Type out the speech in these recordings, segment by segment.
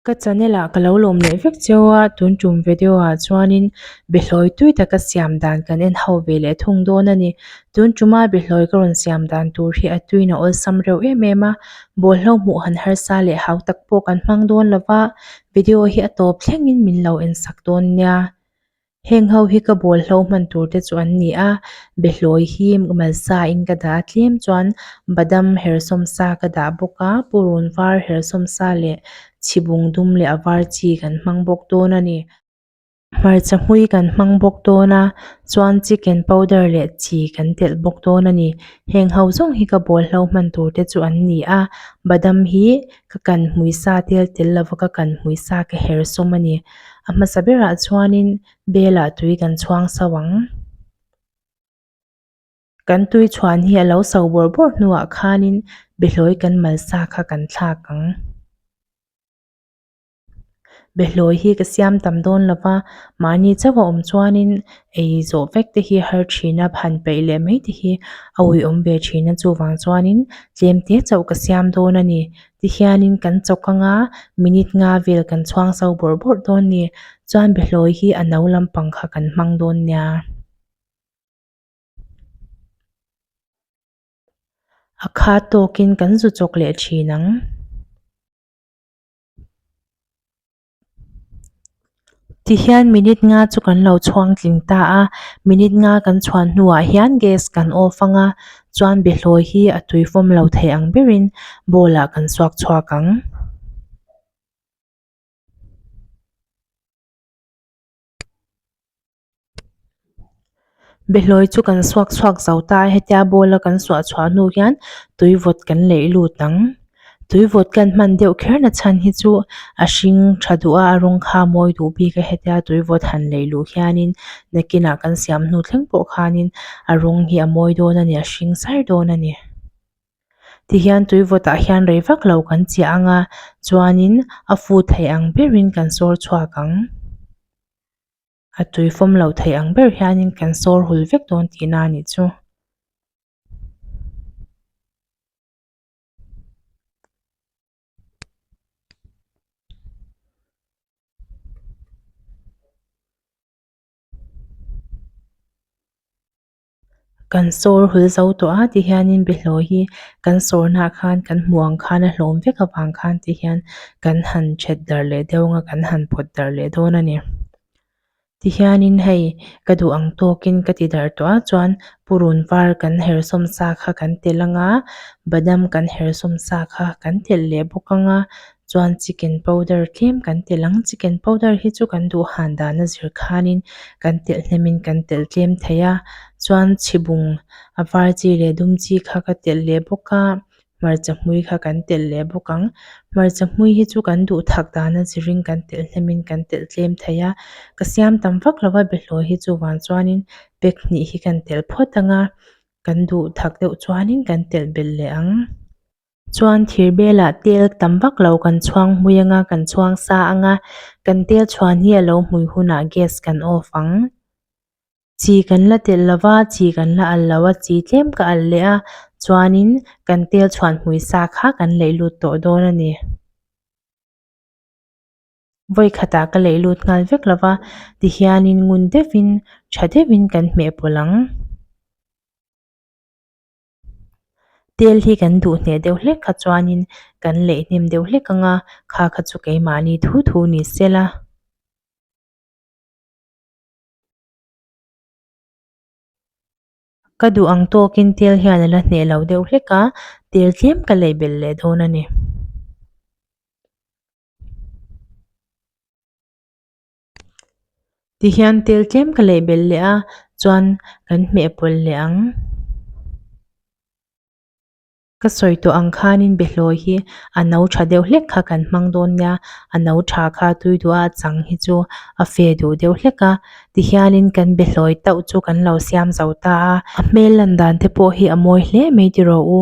Ka channel ah ka lo lawm leh vek cheu a, tun tum video ah chuanin behlawi tui taka siam dan kan en ho ve leh thung dawn a ni. Tun tuma behlawi ka rawn siam dan tur hi a tuin a awlsam reuh em em a, bawlhlo hmuh han harsa leh hau tak pawh kan hmang dawn lo va, video hi a tawp thlengin min lo en sak dawn nia. Heng ho hi ka bawlhlo hman tur te chu an ni a, behlawi hi malsa in ka dah a tlem chuan badam hersawm sa ka dah bawk a, purun var hersawm sa leh chhibung dum leh a var chi kan hmang bawk dawn a ni. Hmarcha hmui kan hmang bawk dawn a, chuan chicken powder leh chi kan telh bawk dawn a ni. Heng ho zawng hi ka bawlhlo hman tur te chu an ni a, badam hi ka kan hmui sa tel tel lova ka kan hmui sa ka hersawm a ni. A hmasa berah chuanin belah tui kan chhuang so ang. Kan tui chhuan hi a lo so bawrh bawrh hnuah khanin behlawi kan malsa kha kan thlak ang. Behlawi hi ka siam tam dawn lo va, mahni chauh a awm chuanin ei zawh vek te hi har thin a, han peih leh mai te hi a uiawm ve thin a, chuvang chuanin tlem te chauh ka siam dawn a ni. Tihianin kan chawk anga minute nga vel kan chhuang so bawrh bawrh dawn ni. Chuan behlawi hi a no lampang kha kan hmang dawn nia. A kha tawkin kan zu chawk leh thin ang. Tihian minute nga chu kan lo chhuang tling ta a, minute nga kan chhuan hnuah hian gas kan off anga chuan behlawi hi a tui fawm lo thei ang berin bowl ah kan suak chhuak ang. Behlawi chu kan suak chhuak zo ta a, hetia bowl a kan suah chhuah hnu hian tui vawt kan leih lut ang. Tui vawt kan hman deuh kher na chhan hi chu a hring tha duh a, a rawng kha a mawi duh bik a, hetia tui vawt han leih luh hianin nakinah kan siam hnu thleng pawh khanin a rawng hi a mawi dawn a ni, a hring sar dawn a ni. Tihian tui vawtah hian rei vak lo kan chiah ang a, chuanin a fu thei ang berin kan sawr chhuak ang. A tui fawm lo thei ang ber hianin kan sawr hul vek dawn tihna a nih chu. Kan sawr hul zo tawh a tihianin behlawi hi kan sawrnaah khan kan hmuh ang khan a hlawm vek avang khan tihian kan han that darh leh deuh anga kan han pawt darh leh dawn a ni. Tihianin hei ka duh ang tawkin ka ti darh tawh a chuan purun var kan hersawm sa kha kan telh anga badam kan hersawm sa kha kan telh leh bawk anga Chuan chicken powder tlem kan telh ang, chicken powder hi chu kan duh han dan a zir khanin kan telh hnemin kan telh tlem thei a, chuan chhibung a var chi leh dum chi kha ka telh leh bawk a, hmarcha hmui kha kan telh leh bawk ang, hmarcha hmui hi chu kan duh thak dan a zirin kan telh hnemin kan telh tlem thei a, ka siam tam vak lo a behlawi hi chuvang chuanin pack hnih hi kan telh phawt ang a, kan duh thak deuh chuanin kan telh belh leh ang. Chuan thir belah tel tam vak lo kan chhuang hmui anga kan chhuang sa anga kan tel chhuan hi a lo hmui hunah gas kan off ang. Chi kan la telh lo va, chi kan la alh lo a, chi tlem ka alh leh a, chuanin kan tel chhuan hmui sa kha kan leih lut tawh dawn a ni. Vawi khatah ka leih lut nghal vek lo va, tihianin ngun deuhin tha deuhin kan hmeh pawlh ang. Tel hi kan duh hneh deuh hlek kha chuanin kan leih hnem deuh hlek ang a, kha kha chu keimahni thu thu ni sela. Ka duh ang tawkin tel hian a la hneh lo deuh hlek a, tel tlem ka leih belh leh dawn a ni. Tihian tel tlem ka leih belh leh a chuan kan hmeh pawlh leh ang. Ka sawi tawh ang khanin behlawi hi a no tha deuh hlek kha kan hmang dawn nia, a no tha kha tui duh a a chang hi chu a fe duh deuh hlek a, tihianin kan behlawi tauh chu kan lo siam zo ta a, a hmel lan dan te pawh hi a mawi hle mai tiraw u.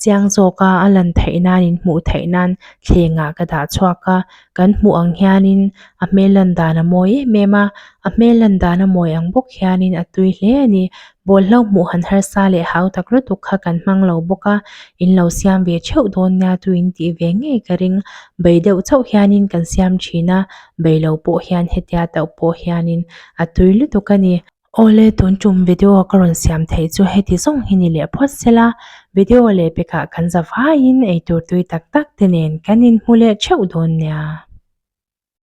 Chiang zawk a a lan theih nan in hmuh theih nan thleng ah ka dah chhuak a kan hmuh ang hianin a hmel lan dan a mawi em em a a hmel lan dan a mawi ang bawk hianin a tui hle a ni bawlhlo hmuh han harsa leh hau tak lutuk kha kan hmang lo bawk a in lo siam ve theuh dawn nia chu in tih ve ngei ka ring bei deuh chauh hianin kan siam thin a bei lo pawh hian hetia tauh pawh hianin a tui lutuk a ni. Awle tun tum video ka rawn siam theih chu heti zawng hi ni leh phawt sela, video leh pekah kan za vaiin eitur tui tak tak te nen kan inhmu leh theuh dawn nia.